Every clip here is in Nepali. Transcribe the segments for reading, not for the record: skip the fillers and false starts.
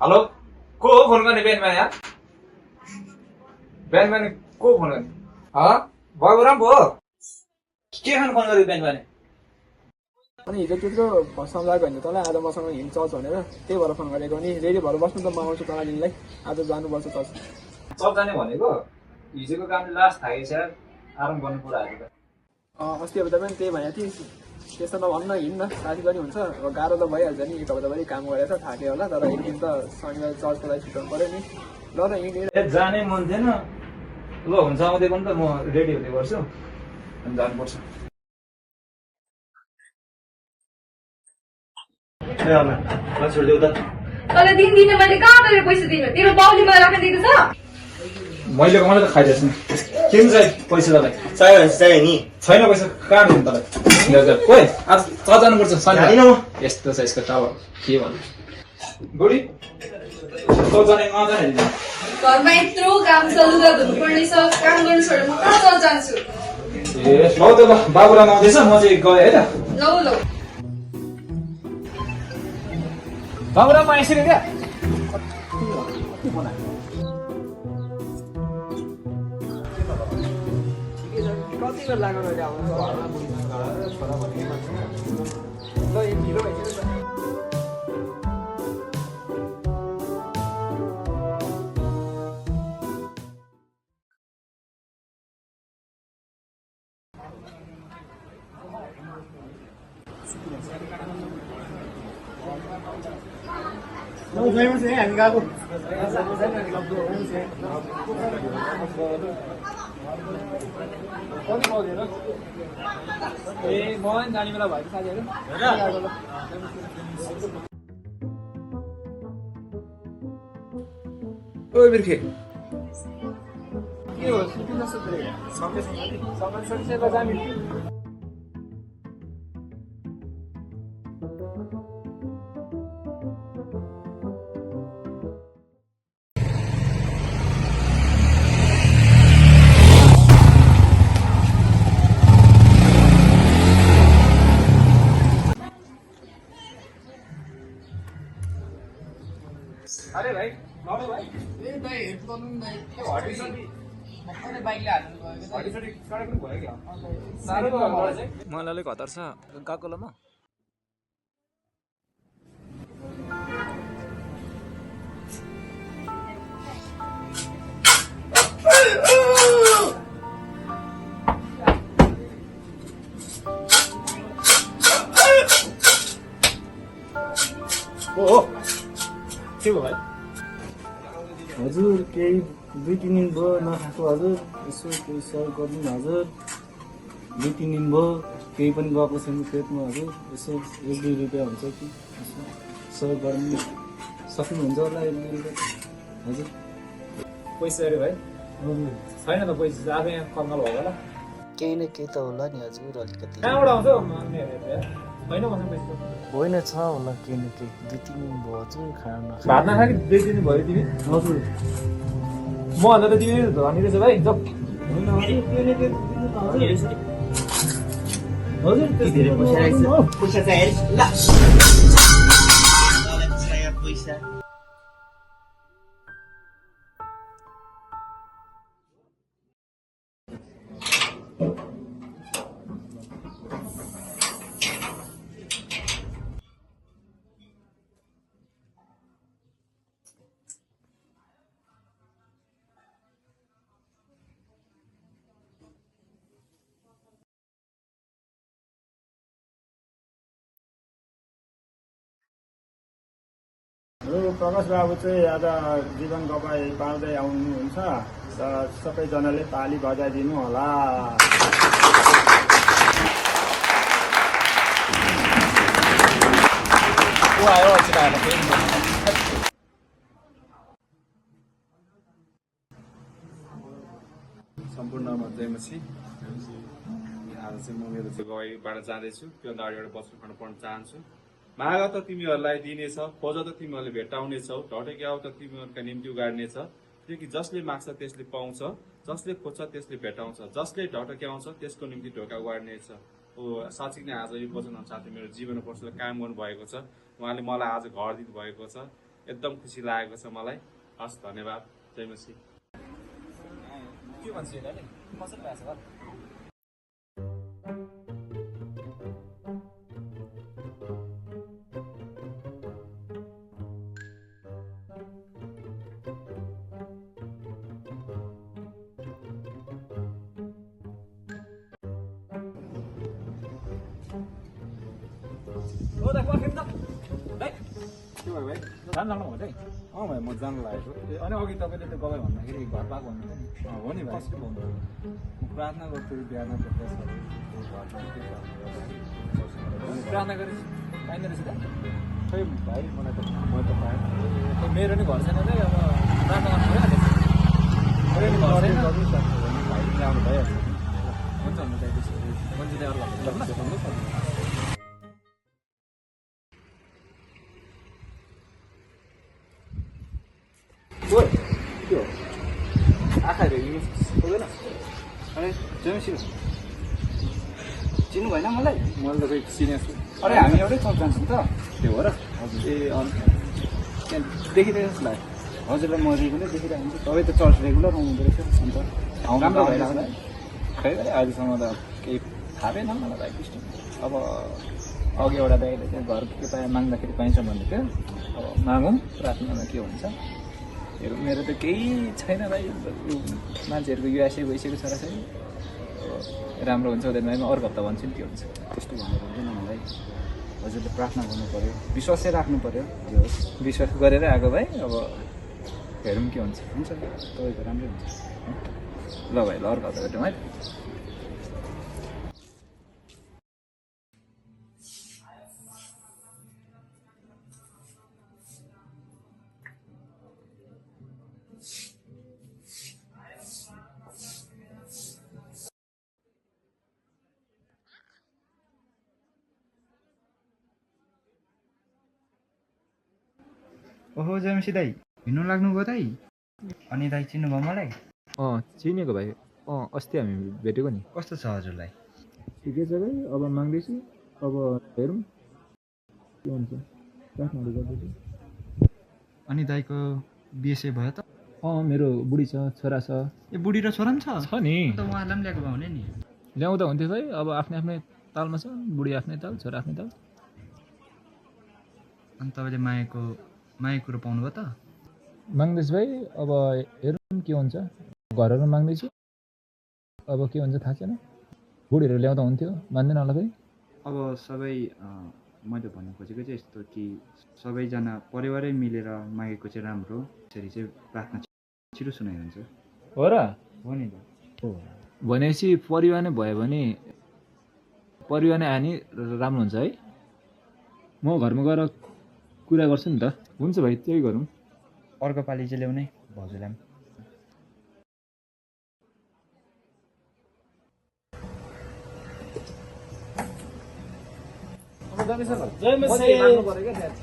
हेलो को हो फोन गर्ने बिहान बिहान यार बिहान बिहान को फोन गर्ने बाबुराम पो हो के खानु फोन गरेको बिहान बिहान अनि हिजो त्यत्रो सम्झाएको होइन तँलाई आज मसँग हिँड चर्च भनेर त्यही भएर फोन गरेको नि रेडी भएर बस्नु त म आउँछु तँलाई लिनलाई आज जानुपर्छ चर्च चर्च जाने भनेको हिजोको कामले लास्ट थाकेको छ यार आराम गर्नु पुरा आएको त अस्ति हप्ता पनि त्यही भइरहेको थियो त्यस्तो नभन्न हिँड्न साथी पनि हुन्छ अब गाह्रो त भइहाल्छ नि एक हप्ताभरि काम गरेर थाक्यो होला तर एक दिन त शनिबार चर्चको लागि छुट्याउनु पऱ्यो नि ल त हिँडेर जाने मन थिएन ल हुन्छ आउँदै पनि त म रेडी हुँदै गर्छु अनि जानुपर्छ छोडिदेऊ त तँलाई दिने मैले कहाँबाट पैसा दिनु तेरो बाउले मलाई राख्न दिएको छ मैले कमाएर त खाइदिएछ नि के चाहियो पैसा तँलाई चाहियो भने चाहियो नि छैन पैसा कहाँ दिनु तँलाई खोइ आज त जानुपर्छ यस्तो छ यसको टावर के भन्नु बुढी त जाने नजाने घरमा यत्रो काम छ लुगा धुनुपर्ने छ काम गर्नु छोडेर म कहाँ चल जान्छु ए ल त ल बाबुराम आउँदैछ म चाहिँ गएँ है त लौ लौ बाबुराम यसरी क्या कति बेर लाग्यो अहिले आउनु घरमा बुढी छोरा भनेको ल ढिलो भइसक्यो हामी गएको कति पाउँदैन ए म जाने बेला भएको साथीहरू ओ बिर्खे के हो सुटिङ जस्तो सबै सकिसकेको जाने अरे भाइ लडो भाइ ए दाइ हेल्प गर्नु नि दाइ त्यो हटिसक्यो भर्खरै बाइकले हाल्नु भयो हटिसक्यो सडक पनि भयो क्या साह्रो भयो मलाई चाहिँ मलाई अलिक हतार छ गएको ल म ओ के भयो भाइ हजुर केही 2-3 दिन भयो नखाएको हजुर यसो केही सर्भ गर्नु न हजुर 2-3 दिन भयो केही पनि गएको छैन पेटमा हजुर यसो 1-2 रुपियाँ हुन्छ कि यसो सर्भ गर्नु सक्नुहुन्छ होला 1-2 रुपियाँ हजुर पैसा अरे भाइ हजुर छैन त पैसा आफै यहाँ कङ्गाल भयो होला केही न केही त होला नि हजुर अलिकति कहाँबाट आउँछ होइन मसँग पैसा होइन छ होला केही न केही 2-3 दिन भयो हजुर खाना भात नखा कि 2 दिन भयो तिमी हजुर म भन्दा त तिमी धनी रहेछ भाइ जब होइन हजुर केही न केही दिनु त हजुर हजुर धेरै पैसा रहेछ पैसा चाहियो ल पैसा प्रकाश बाबु चाहिँ आज जीवन गवाई पाउँदै आउनुहुन्छ र सबैजनाले ताली बजाइदिनु होला सम्पूर्णमा जयमसी आज चाहिँ म मेरो गवाईबाट जाँदैछु त्योभन्दा अगाडि एउटा वचन खण्ड पढ्न चाहन्छु माग त तिमीहरूलाई दिनेछ खोज त तिमीहरूले भेटाउनेछौ ढटेको आउ त तिमीहरूका निम्ति उगाड्नेछ किनकि जसले माग्छ त्यसले पाउँछ जसले खोज्छ त्यसले भेटाउँछ जसले ढटक्याउँछ त्यसको निम्ति ढोका उगाड्नेछ हो साँच्चै नै आज यो वचन अनुसार मेरो जीवनमा पर्सनल काम गर्नुभएको छ उहाँले मलाई आज घर दिनुभएको छ एकदम खुसी लागेको छ मलाई। हस्, धन्यवाद। जय मसी। के भन्छ यसलाई कसरी लाग्छ होला जान लाग्नु भयो है भाइ म जानु लागेको अनि अघि तपाईँले त्यो गवाई भन्दाखेरि घर पाएको भन्नु हो नि भाइ कसरी भन्नु म प्रार्थना गर्छु बिहान प्रार्थना गरे पाइँदो रहेछ त खै भाइ मलाई त म त पाएँ मेरो नि घर छैन चाहिँ अब प्रार्थना गर्नु पऱ्यो नि घर छैन भाइ राम्रो भइहाल्छ हुन्छ हुन्छ मान्छे चाहिँ अरू के हो आँखाहरू हिँड्नु सक्दैन अरे जयमसी चिन्नु भएन मलाई? मैले त खै चिनेको छु अरे हामी एउटै चौक जान्छौँ त। त्यो हो र ए त्यहाँ देखिरहेको जस्तो लाग्यो। हजुरलाई म रेगुलर देखिरहेको हुन्छु। तपाईँ त चर्च रेगुलर आउनुहुँदो रहेछ। अन्त राम्रो भइरहेको होला। खै भाइ अहिलेसम्म त केही थाहा भएन मलाई भाइ कृष्ण अब अघि एउटा दाइले चाहिँ घर के पाए माग्दाखेरि पाइन्छ भन्दै थियो अब मागौँ प्रार्थनामा के हुन्छ मेरो त केही छैन भाइ मान्छेहरूको युएसए भइसकेको छोराछोरी राम्रो हुन्छ हुँदैन भाइ म अर्को हप्ता भन्छु नि के हुन्छ त्यस्तो भनेर हुँदैन मलाई। हजुरले प्रार्थना गर्नु पऱ्यो, विश्वासै राख्नु पऱ्यो। जे होस् विश्वास गरेर आएको भाइ अब हेरौँ के हुन्छ हुन्छ तपाईँको राम्रै हुन्छ। ल भाइ ल अर्को हप्ता भेटौँ है ओहो जयमसी दाई हिँड्नु लाग्नुभयो दाई? अनि दाई चिन्नुभयो मलाई? चिनेको भाइ अस्ति हामी भेटेको नि। कस्तो छ हजुरलाई? ठिकै छ भाइ अब माग्दैछु अब हेरौँ के हुन्छ प्रार्थनाहरू गर्दैछु। अनि दाईको बिएसए भयो त? मेरो बुढी छ छोरा छ ए बुढी र छोरा पनि छ नि त उहाँलाई पनि ल्याएको भए हुने नि। ल्याउँदा हुन्थ्यो भाइ अब आफ्नै आफ्नै तालमा छ बुढी आफ्नै ताल छोरा आफ्नै ताल। अनि तपाईँले माया कुरो पाउनुभयो त? माग्दैछु भाइ अब हेरौँ के हुन्छ घरहरू माग्दैछु अब के हुन्छ थाहा छैन। बुढीहरू ल्याउँदा हुन्थ्यो मान्दैन होला भाइ। अब सबै मैले भन्नु खोजेको चाहिँ यस्तो कि सबैजना परिवारै मिलेर मागेको चाहिँ राम्रो। त्यसरी चाहिँ प्रार्थना छिटो सुनाइन्छ। हो र हो नि त। भनेपछि परिवार नै भयो भने परिवार नै आयो नि राम्रो हुन्छ है। म घरमा गएर कुरा गर्छु नि त। हुन्छ भाइ त्यही गरौँ। अर्को पालि चाहिँ ल्याउने भाउजूलाई पनि।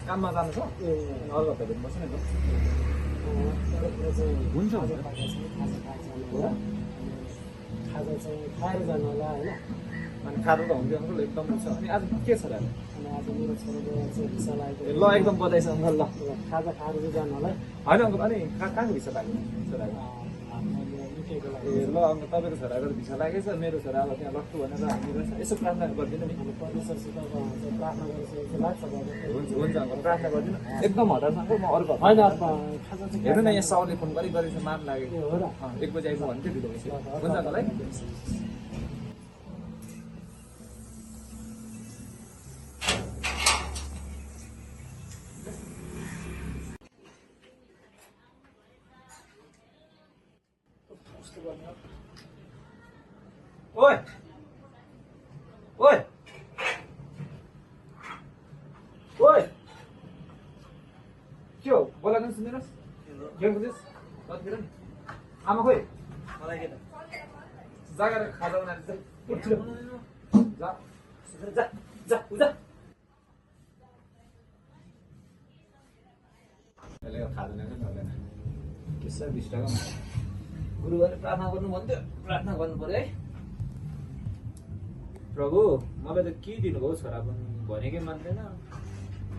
काममा जानु छ अर्को हप्ता भेट्नु पर्छ नि त। हुन्छ खाजा चाहिँ खाएर जानु होला होइन। अनि खाजा त हुन्थ्यो अङ्कल एकदम छ। अनि आज के छ र अनि आज मेरो छोराको चाहिँ भिसा लागेको ल एकदम बधाई छ अङ्कल। ल खाजा खाएर चाहिँ जानु होला। होइन अङ्कल अनि कहाँको भिसा लाग्यो छोराको? मैले निकैको लागि ए ल अङ्कल तपाईँको छोराको भिसा लागेछ मेरो छोरा अब त्यहाँ लट्टु भनेर हामी यसो प्रार्थना गरिदिनु नि। परमेश्वरसित प्रार्थना गरिसकेको लाग्छ। हुन्छ हुन्छ अङ्कल प्रार्थना गरिदिनु एकदम हतार अङ्कल। म अर्को होइन खाजा चाहिँ हेर्नु न यहाँ साउले फोन गरी मार लाग्यो। हो र 1 बजी आइपुग्यो भने चाहिँ ढिलो भइसक्यो। हुन्छ अङ्कल है। ओए ओए ओए के हो बोलाएको सुन्दैनस्? के बुझ्यस् कतिखेर नि आमा खोइ मलाई के त जागर खाजा बनाएर जा उठ्छ जा जा जा उठ्छ यसले खाजा ल्याएको नि होला के छ 20 टका गुरुबाले प्रार्थना गर्नु भन्थ्यो प्रार्थना गर्नु पर्यो है। प्रभु मलाई त के दिनुभयो छोरा पनि भनेकै मान्दैन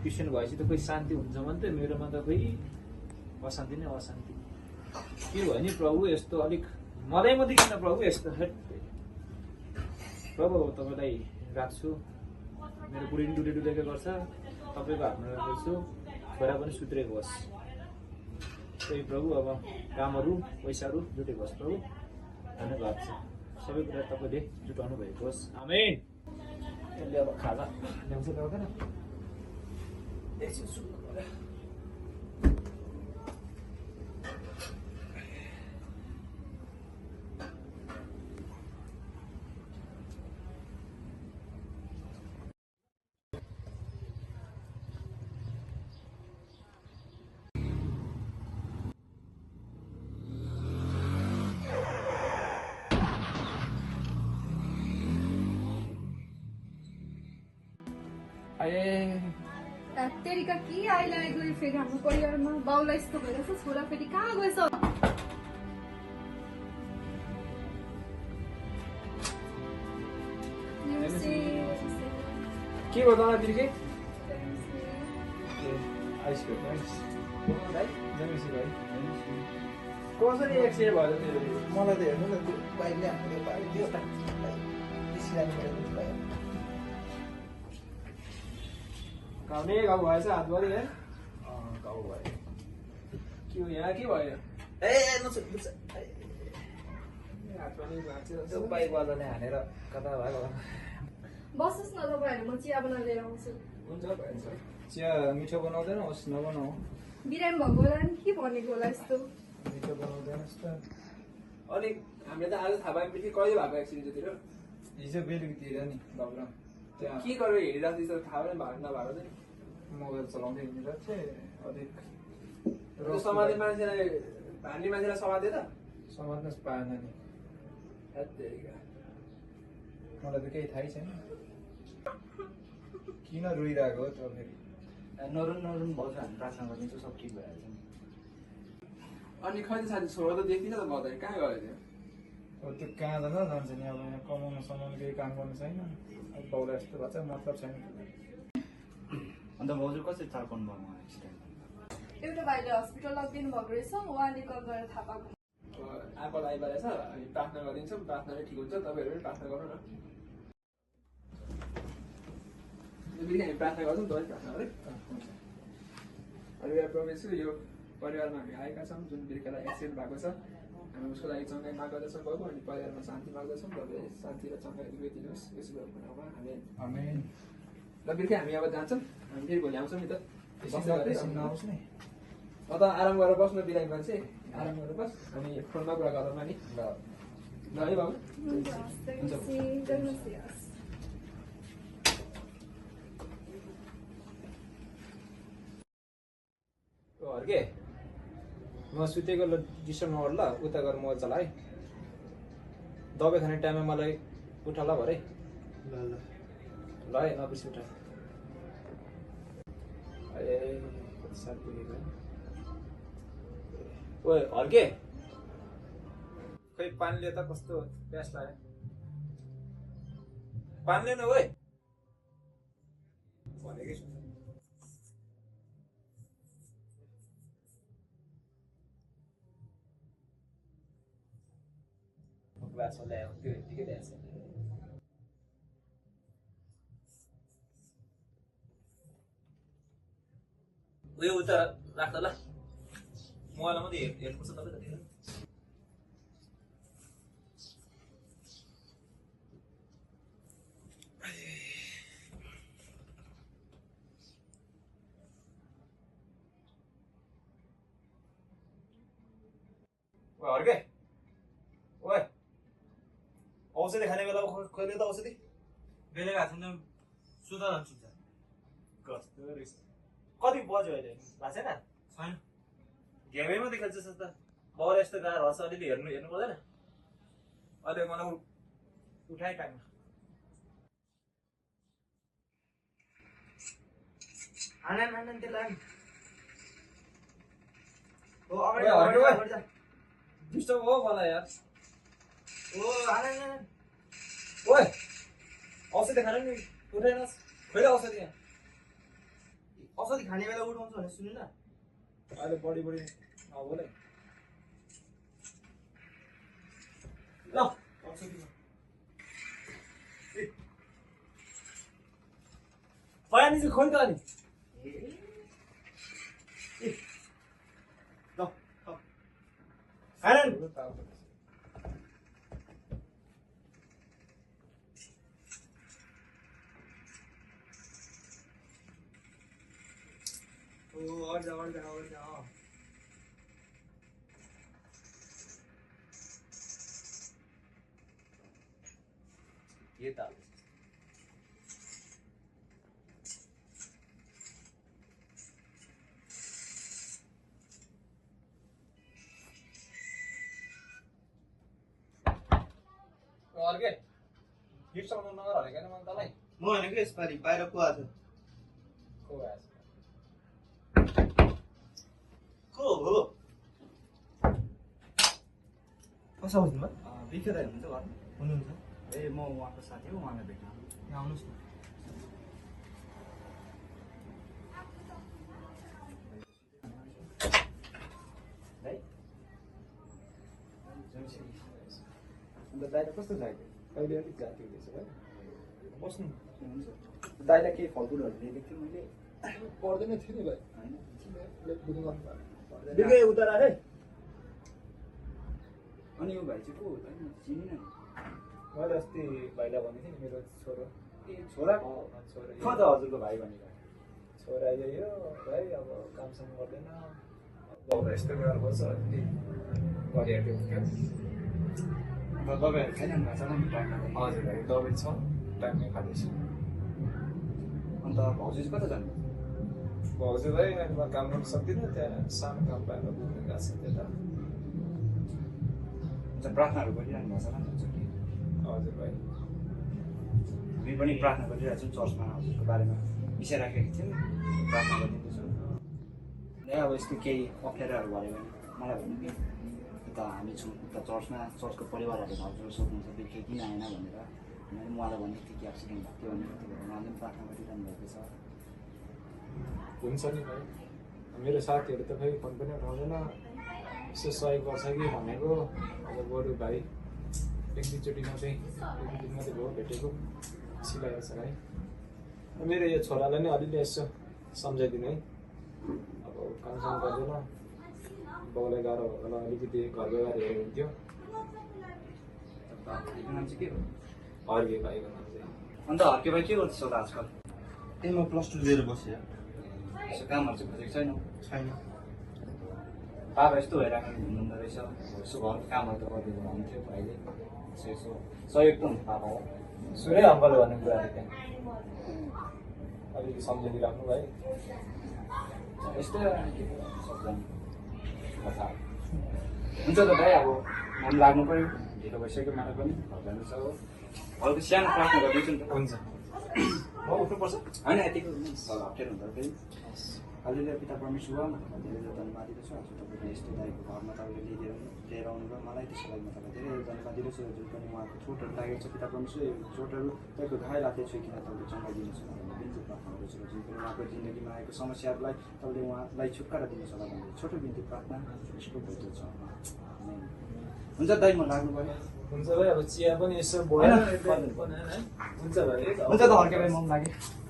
क्रिस्चियन भएपछि त कोही शान्ति हुन्छ भने त मेरोमा त कोही अशान्ति नै अशान्ति के भयो नि प्रभु यस्तो अलिक मदै किन प्रभु यस्तो प्रभु तपाईँलाई राख्छु मेरो बुढी पनि डुलेको गर्छ तपाईँको हातमा राख्छु छोरा पनि सुत्रेको होस् त्यही प्रभु अब कामहरू पैसाहरू जुटेको होस् प्रभु धन्यवाद छ सबै कुरा तपाईँले जुटाउनु भएको होस् आमेन यसले अब खाजा ल्याउँछ ल्याउँदैन एकछिन सुन्नु पर्यो तेरिका के आइलागेको फेरि हाम्रो परिवारमा बाउलाई यस्तो भइरहेछ छोरा फेरि कहाँ गएछ के भयो त फेरि के कसरी एक्सिडेन्ट भयो मलाई त हेर्नु न त्यो बाइकले हाम्रो बाइक थियो घाउने घाउ भएछ हातभरि है गाउँ भयो के हो यहाँ के भयो ए नसुन हात पनि भाँच्यो त्यो बाइकवालाले हानेर कता भयो बस्नुहोस् न तपाईँहरू म चिया बनाएर लिएर आउँछु हुन्छ भइन्छ चिया मिठो बनाउँदैन होस् नबनाऊ बिरामी भएको होला नि के भनेको होला यस्तो मिठो बनाउँदैनस् त अलिक हामीले त आज थाहा पाएपछि कहिले भएको एक्सिडेन्टतिर हिजो बेलुकीतिर नि बाबुराम त्यहाँ के गरेर हिँडिरहेको थिएछ थाहा पनि भएको नभएको चाहिँ मोबाइल चलाउँदै हिँडिरहेको थिएँ अलिक समाते मान्छेलाई भान्ने मान्छेलाई समाते त समात्न पाएन नि मलाई त केही थाहै छैन किन रोइरहेको हो त फेरि नरुन भाउजू हामी प्रार्थना गरिदिन्छौँ सब ठिक भइहाल्छ नि अनि खै त साथी छोरा त देखिन त गर्दाखेरि कहाँ गयो त्यो अब त्यो कहाँ जान्छ नि अब यहाँ कमाउनु समाउनु केही काम गर्नु छैन अब बाउलाई यस्तो भएको छ मतलब छैन अन्त भाउजू कसरी चाल पाउनु भयो उहाँ एक्सिडेन्ट एउटा भाइले हस्पिटल लगिदिनु भएको रहेछ उहाँले कल गरेर थाहा पाएको आपाल आइपारेछ हामी प्रार्थना गरिदिन्छौँ प्रार्थनाले ठिक हुन्छ तपाईँहरू पनि प्रार्थना गर्नु न फेरि हामी प्रार्थना गर्छौँ तपाईँ प्रार्थना गरे परिवार प्रवेश यो परिवारमा हामी आएका छौँ जुन बिर्खेलाई एक्सिडेन्ट भएको छ हामी उसको लागि चङ्गाइ माग्दछौँ बाबु अनि परिवारमा शान्ति माग्दछौँ तपाईँ शान्ति र चङ्गाइ दुवै दिनुहोस् यसो नाउँमा हामी आमेन ल बिर्खे हामी अब जान्छौँ हामी फेरि भोलि आउँछौँ नि त नआओस् नि त आराम गरेर बस्नु बिरामी मान्छे आराम गरेर बस हामी फोनमा कुरा गरौँ नि ल ल है बाबु हर्के म सुतेको डिस्टर्ब नगर ल उता गएर मोबाइल चला है दबाई खाने टाइममा मलाई उठा ल भरे ल है नबिर्सी उठा ओ हर्के खै पानी लियो त कस्तो प्यास लाग्यो पानी लिनु ओइ भनेकै सुन्छ ग्लासमा ल्यायो त्यो यतिकै ल्याएछ उयो उता राख्दा ल मोबाइलमा मात्रै हेर्नुपर्छ तपाईँ त हर्के ओए औषधि खाने बेला खोल्यो त औषधि बेलुका हात सुता जान्छु कस्तो रहेछ कति बज्यो अहिले थाहा छैन छैन गेमै मात्रै खेल्छ त बाउले यस्तो गाह्रो हर्छ अलिअलि हेर्नु पर्दैन अहिले मलाई उठाइ टाइममा आनन्द त्यसलाई डिस्टर्ब हो मलाई यार आनन्द ओए औषधि खानु नि उठाइनुहोस् खोइ औषधि यहाँ औषधि खाने बेला उठाउँछु भने सुन्नु न अहिले बढी बोले ल औषधि बयानी चाहिँ खोइ त अनि ल खाएन अर्जा के त अर्के गिफ्टसँग नगर भनेको नि मैले तँलाई म भनेको यसपालि बाहिर को आएको को आएछ को हो कसो हुनुहुन्छ बिखे दाइ हुनुहुन्छ घरमा हुनुहुन्छ ए म उहाँको साथी हो उहाँलाई भेट्न यहाँ आउनुहोस् न अन्त दाइलाई कस्तो लाग्यो अहिले अलिक जाति हुँदैछ है बस्नु दाइलाई केही फलफुलहरू दिएको थिएँ मैले पर्दैन थियो नि भाइ बिखे उता राखे अनि यो भाइ चाहिँ को हो त चिनिनँ मैले अस्ति भाइलाई भनेको थिएँ नि मेरो छोरो ए छोराको छोरा छ त हजुरको भाइ भनेको छोरा यो भाइ अब कामसाम गर्दैन बाउ यस्तो गरेर बस्छ गरिहाल्यो अन्त दबाईहरू खाइरहनु भएको छ नि टाइममा हजुर भाइ दबाई छ टाइममै खाँदैछु अन्त भाउजू चाहिँ कता जानु भाउजू भाइ अहिले म काम गर्न सक्दिनँ त्यहाँ सानो काम पाएर बुझ्नु गएको छ त्यता अन्त प्रार्थनाहरू गरिरहनु भएको छ नि हजुर भाइ हामी पनि प्रार्थना गरिरहेको छौँ चर्चमा हजुरको बारेमा विषय राखेको थियौँ प्रार्थना गरिदिँदैछौँ अब यस्तो केही अप्ठ्याराहरू भयो भने मलाई भन्नु कि उता हामी छौँ उता चर्चमा चर्चको परिवारहरूले भाउजू सोध्नुहुन्छ बिर्खे किन आएन भनेर मैले उहाँलाई भनेको थिएँ कि एक्सिडेन्ट भएको थियो भनेर त्यही भएर उहाँले पनि प्रार्थना गरिरहनु भएको छ हुन्छ नि भाइ मेरो साथीहरू त खै फोन पनि उठाउँदैन यसो सहयोग गर्छ कि भनेको अब बरु भाइ एक दुईचोटि मात्रै भयो भेटेको खुसी लागेको छ भाइ मेरो यो छोरालाई नै अलिअलि यसो सम्झाइदिनु है अब कामसाम गर्दैन बाउलाई गाह्रो भएको बेला अलिकति घर व्यवहार हेरेको हुन्थ्यो भाइको नाम चाहिँ के हो हर्के भाइको नाम चाहिँ अन्त हर्के भाइ के गर्दैछ होला आजकल त्यही म +2 लिएर बसेँ यसो कामहरू चाहिँ खोजेको छैन छैन बाबा यस्तो भइरहेको हुनुहुँदो रहेछ यसो घरको कामहरू त गरिदिनु हुन्थ्यो भाइले यसो यसो सहयोग त हुन्छ बाबालाई सुने अङ्कल भन्ने कुराहरू त्यहाँ अलिकति सम्झिदिइराख्नु भाइ यस्तो के सक्दैन कथा हुन्छ त भाइ अब मन लाग्नु पऱ्यो ढिलो भइसक्यो मलाई पनि घर जानु छ हो हल्का सानो प्रार्थना गरिदिन्छु नि त हुन्छ म उठ्नुपर्छ होइन यतिको अप्ठ्यारो हुन्छ फेरि हालेलुया पिता परमेश्वर म धेरै धन्यवाद दिँदछु हजुर तपाईँले यस्तो दाइको घरमा तपाईँले लिएर आउनुभयो मलाई त्यसको लागि म तपाईँलाई धेरै धन्यवाद दिँदछु हजुर पनि उहाँको चोटहरू लागेको छ पिता परमेश्वर यो चोटहरू तपाईँको घाइ लाग्दै छ किन तपाईँले चङ्गाइदिनुहोस् भनेर बिन्ती प्रार्थना गर्छु जुन पनि उहाँको जिन्दगीमा आएको समस्याहरूलाई तपाईँले उहाँलाई छुटकारा दिनुहोस् होला भनेर छोटो बिन्ती प्रार्थना यसको भइदिएको छ हुन्छ दाइ म लाग्नु पऱ्यो हुन्छ भाइ अब चिया पनि यसो बोल्न हुन्छ भाइ हुन्छ त हर्के भाइ मन लाग्यो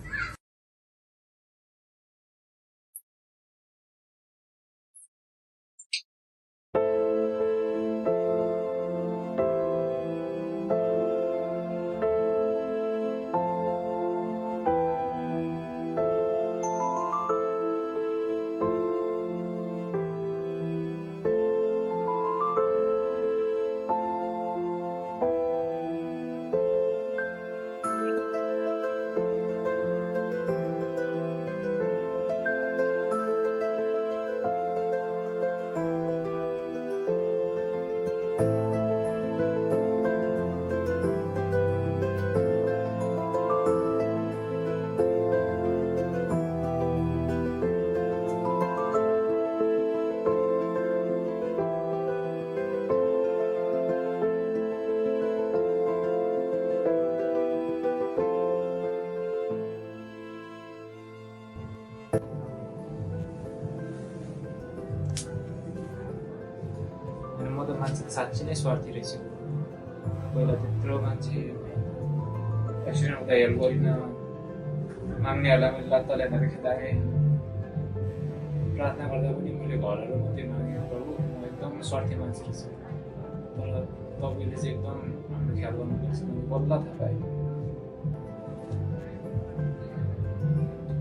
साँच्ची नै स्वार्थी रहेछ। पहिला त्यत्रो मान्छे एक्सिडेन्ट हुँदा हेल्प गरिनँ, माग्नेहरूलाई मैले लत्ता ल्याएर खेदाएँ, प्रार्थना गर्दा पनि मैले घरहरू मात्रै मागेँ। प्रभु म एकदम स्वार्थी मान्छे रहेछ, तर तपाईँले चाहिँ एकदम हाम्रो ख्याल गर्नुपर्छ मैले बल्ल थाहा पाएँ।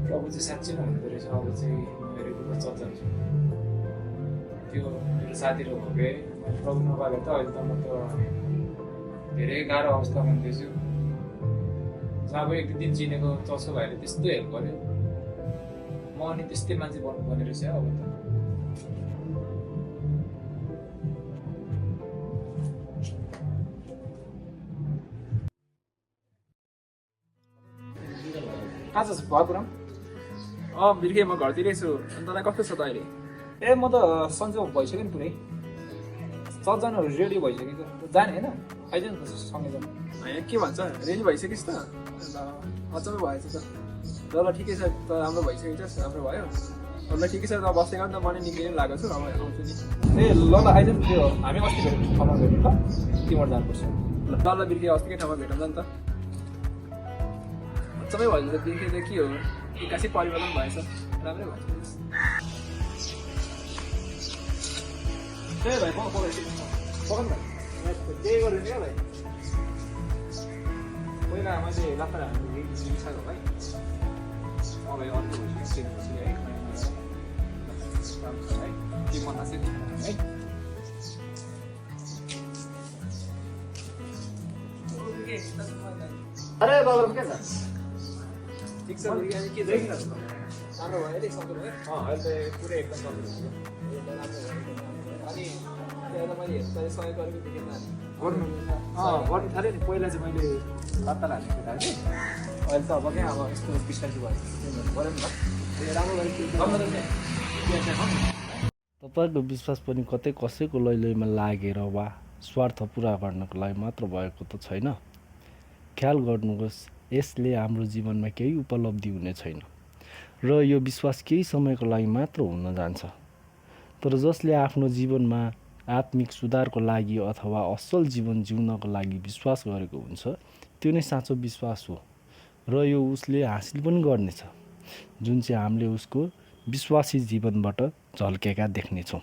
प्रभु चाहिँ साँच्चै नै हुँदो रहेछ। अब चाहिँ मेरो कुरो चर्च जान्छु, त्यो मेरो साथीहरू भए प्रभु नपाएर त अहिले त म त धेरै गाह्रो अवस्थामा हुँदैछु। अब एक दिन चिनेको चर्चको भाइले त्यस्तो हेल्प गर्यो, म अनि त्यस्तै मान्छे बन्नुपर्ने रहेछ अब त। कहाँ छ भयो पुरा? बिर्खेँ म घरतिरै छु। अनि तँलाई कस्तो छ त अहिले? ए म त सन्चो भइसक्यो नि पुरै, चर्च जानु रेडी भइसकेको, जाने होइन आइज नि सँगै जानु। होइन के भन्छ, रेडी भइसकिस् त? अचम्म भएछ त। ल ठिकै छ, त राम्रो भइसकेको छ, राम्रो भयो। ल ठिकै छ, त बस्दै गर्नु त म नि निक्लिनु लागेको छु, अब आउँछु नि। ए ल आइज नि, त्यो हामी अस्ति भेट्यौँ ठाउँमा भेट्यौँ ल, तिमीहरू जानुपर्छ। ल बिर्खेँ अस्तिकै ठाउँमा भेटौँ नि त। अचम्मै भयो त, बिर्खेँ त के हो, एक्कासी परिवर्तन भएछ, राम्रै भएछ। ए भाइ पकाउनु भाइ, त्यही गर्नु क्या भाइ। पहिला मैले लाप्पा हाल्नु मिसाएको भाइ, मलाई अर्को भइसक्यो है, राम्रो छ है, के मन लाग्छ है। अरे बाबा के छ? ठिक छ, के चाहिँ राम्रो भयो नि, सक्नु भयो। अहिले त पुरै एकदम सक्नु भयो, राम्रो भयो। अनि त्यहाँ मैले हेर्दा सहयोग गरेको देखेँ गर्नु थालेँ नि। पहिला चाहिँ मैले लत्ता हालेको थिएँ, अहिले त अब क्या अब यस्तो बिस्तारै भयो, गऱ्यो नि त राम्रो गरेको। तपाईँको विश्वास पनि कतै कसैको लैलैमा लागेर वा स्वार्थ पुरा गर्नको लागि मात्र भएको त छैन। ख्याल गर्नुहोस्, यसले हाम्रो जीवनमा केही उपलब्धि हुने छैन र यो विश्वास केही समयको लागि मात्र हुन जान्छ। तर जसले आफ्नो जीवनमा आत्मिक सुधारको लागि अथवा असल जीवन जिउनको लागि विश्वास गरेको हुन्छ, त्यो नै साँचो विश्वास हो र यो उसले हासिल पनि गर्नेछ, जुन चाहिँ हामीले उसको विश्वासी जीवनबाट झल्केका देख्नेछौँ।